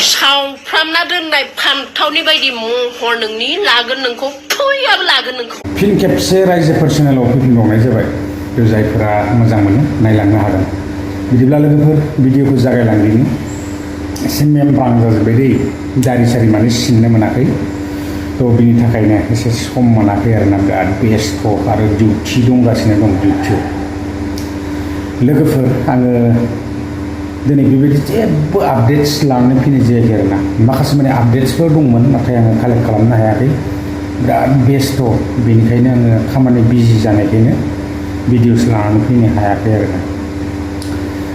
सावफ्रामना दोननाय फान्थावनि बायदि महर नोंनि लागोन नोंखौ फैयाबो लागोन नोंखौ। फिन खेबसे रायजोफोर चेनेलाव फैफिनबावनाय जाबाय जायफोरा मोजां मोनो नायलांनो हागोन। बिदिब्ला लोगोफोर भिडिअखौ जागायलांदिनि। एसे मेमब्रां जाजोब्बाय दै दारि सारि माने सिननो मोनाखै थ' बिनि थाखायनो एसे सम मोनाखै आरोना बिराद बेस्थ' आरो डिउटि दंगासिनो दं डिउटियाव। लोगोफोर आङो दिनै बेबायदि जेबो आपडेट्स लानानै फैनाय जायाखै आरोना माखासे माने आपडेट्सफोर दंमोन नाथाय आङो कालेक्ट खालामनो हायाखै बिराद बेस्थ' बेनिखायनो आङो खामानि बिजि जानायखायनो भिडिअस लानानै फैनो हायाखै आरोना।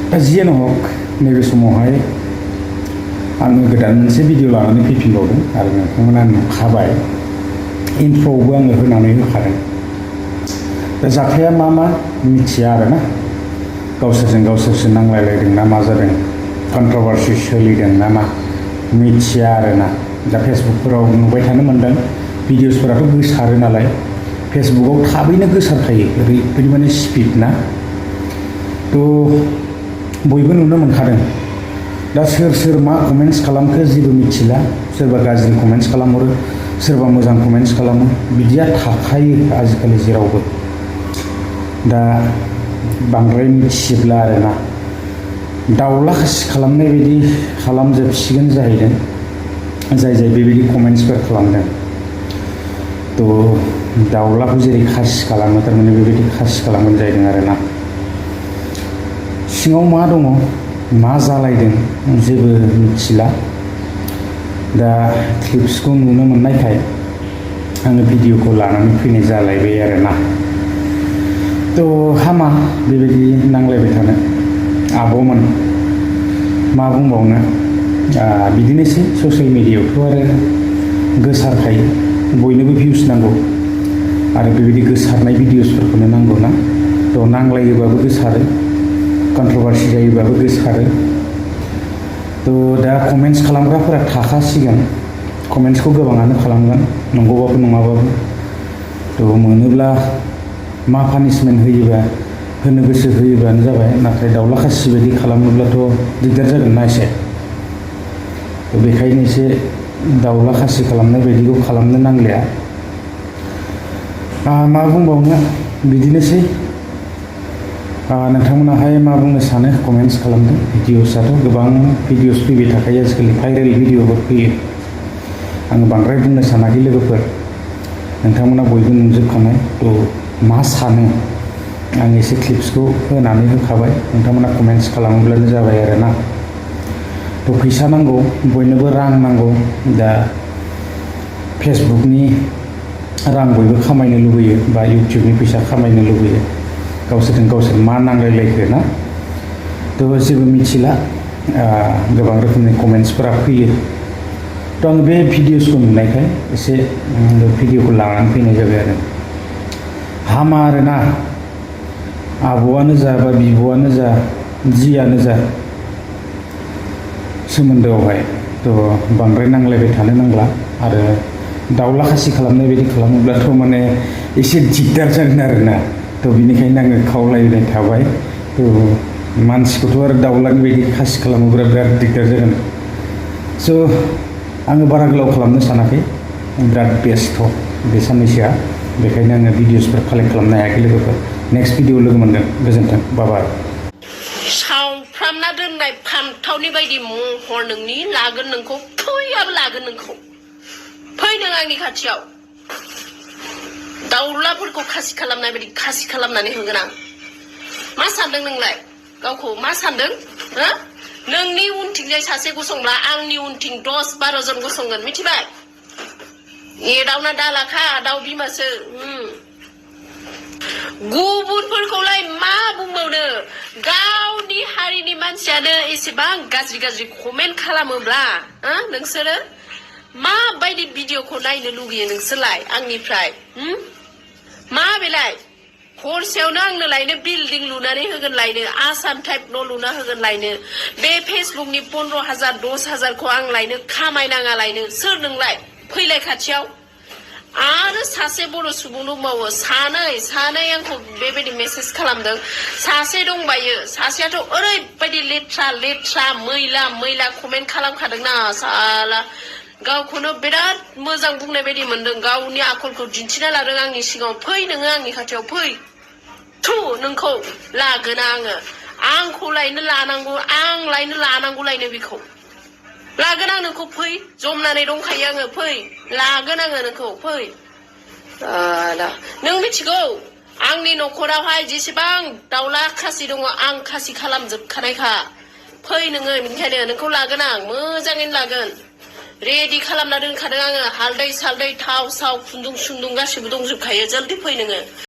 दा जियानो हक नैबे समावहाय आङो गोदान मोनसे भिडिअ लानानै फैफिनबावदों आरो नोंथांमोना नुखाबाय इन्ट्र'आवबो आङो होनानै होखादों। दा जाथाया मा मिथिया आरोना गावसोरजों गावसोरसो नांलायलायदों ना मा जादों कन्ट्रभार्सि सोलिदों ना मा मिथिया आरोना। दा फेसबुकफोराव नुबाय थानो मोन्दों भिडिअसफोराथ' गोसारो नालाय फेसबुकआव थाबैनो गोसारखायो ओरैबायदि माने स्पिड ना थ' बयबो नुनो मोनखादों। दा सोर मा कमेन्ट्स खालामखो जेबो मिथिला सोरबा गाज्रि कमेन्ट्स खालामहरो सोरबा मोजां कमेन्ट्स खालामो बिदिया थाखायो आजिखालि जेरावबो। दा बांद्राय मिथिजोबला आरोना दाउला खासि खालामनाय बायदि खालामजोबसिगोन जाहैदों जाय बेबायदि कमेन्ट्सफोर खालामदों। थ' दाउलाखौ जेरै खासि खालामो थारमाने बेबायदि खासि खालामगोन जाहैदों आरोना। सिङाव मा दङ मा जालायदों जेबो मिथिला। दा क्लिप्सखौ नुनो मोननायखाय आङो भिडिअखौ लानानै फैनाय जालायबाय आरोना। थ' हामा बेबायदि नांलायबाय थानो आब'मोन मा बुंबावनो बिदिनोसै ससियेल मिडियायावथ' आरो गोसारखायो बयनोबो भिउस नांगौ आरो बेबायदि गोसारनाय भिडिअसफोरखौनो नांगौ ना थ' नांलायोबाबो गोसारो कन्ट्रभार्सि जायोबाबो गोसारो। थ' दा कमेन्ट्स खालामग्राफोरा थाखासिगोन कमेन्ट्सखौ गोबाङानो खालामगोन नंगौबाबो नङाबाबो। थ' मोनोब्ला मा पानिशमेन्ट होयोबा होनो गोसो होयोबानो जाबाय नाथाय दाउला खासि बायदि खालामोब्लाथ' दिगदार जागोन ना एसे। थ' बेखायनो एसे दाउला खासि खालामनाय बायदिखौ खालामनो नांलिया। मा बुंबावनो बिदिनोसै नोंथांमोनाहाय मा बुंनो सानो कमेन्ट्स खालामदों। भिडिअसआथ' गोबां भिडिअस फैबाय थाखायो आजिखालि भाइरेल भिडिअफोर फैयो। आङो बांद्राय बुंनो सानाखै लोगोफोर नोंथांमोना बयबो नुजोबखानाय। थ' मा सानो आं एसे क्लिप्सखौ होनानै होखाबाय नोंथांमोना कमेन्ट्स खालामोब्लानो जाबाय आरोना। थ' फैसा नांगौ बयनोबो रां नांगौ दा फेसबुकनि रां बयबो खामायनो लुबैयो बा इउटिउबनि फैसा खामायनो लुबैयो गावसोरजों गावसोर मा नांलायलायखो ना थ' जेबो मिथिला गोबां रोखोमनि कमेन्ट्सफोरा फैयो। थ' आं बे भिडिअसखौ नुनायखाय एसे भिडिअखौ लानानै फैनाय जाबाय आरो हामा आरोना आब'आनो जा बा बिब'आनो जा जियानो जा सोमोन्दोआवहाय थ' बांद्राय नांलायबाय थानो नांला आरो दाउला खासि खालामनाय बायदि खालामोब्लाथ' माने एसे दिगदार जागोन आरोना। थ' बिनिखायनो आङो खावलायनाय थाबाय थ' मानसिखौथ' आरो दाउलानि बायदि खासि खालामोब्ला बिराद दिगदार जागोन। स' आङो बारा गोलाव खालामनो सानाखै बिराद बेस्थ' बे साननैसोआ बेखायनो आङो भिडिअसफोर कालेक्ट खालामनो हायाखै लोगोफोर। नेक्स्ट भिडिअ लोगो मोनगोन गोजोन्थों बाय। सावफ्रामना दोननाय फान्थावनि बायदि महर नोंनि लागोन नोंखौ फैयाबो लागोन नोंखौ फै नों आंनि खाथियाव दाउलाफोरखौ खासि खालामनाय बायदि खासि खालामनानै होगोन आं। मा सानदों नोंलाय गावखौ मा सानदों नोंनि उनथिंजाय सासे गसंब्ला आंनि उनथिं 10-12 जन गसंगोन मिथिबाय। एदावना दालाखा दाउ बिमासो गुबुनफोरखौलाय मा बुंबावनो गावनि हारिनि मानसियानो एसेबां गाज्रि कमेन्ट खालामोब्ला नोंसोरो माबायदि भिडिअखौ नायनो लुगैयो नोंसोरलाय आंनिफ्राय मा बेलाय हरसेयावनो आंनो लायनो बिल्डिं लुनानै होगोन लायनो आसाम टाइप न' लुना होगोन लायनो बे फेसबुकनि 15,000 10,000खौ आं लायनो खामायनाङा लायनो सोर नोंलाय फैलाय खाथियाव आरो सासे बर' सुबुं दंबावो सानै आंखौ बेबायदि मेसेज खालामदों सासे दंबायो सासेयाथ' ओरैबायदि लेथ्रा मैला कमेन्ट खालामखादोंना साला गावखौनो बिराद मोजां बुंनाय बायदि मोनदों गावनि आखलखौ दिन्थिना लादों आंनि सिगाङाव फै नोङो आंनि खाथियाव फै थु नोंखौ लागोन आंखौ लायनो लानांगौ आं लायनो लानांगौ लायनो बेखौ लागोन आं नोंखौ फै जमनानै दंखायो आङो फै लागोन आङो नोंखौ फै नों मिथिगौ आंनि न'खरावहाय जेसेबां दाउला खासि दङ आं खासि खालामजोबखानायखा फै नोङो बेनिखायनो नोंखौ लागोन आं मोजाङैनो लागोन रेडि खालामना दोनखादों आङो हालदै सालदै थाव साव खुन्दुं सुन्दुं गासिबो दंजोबखायो जल्दि फै नोङो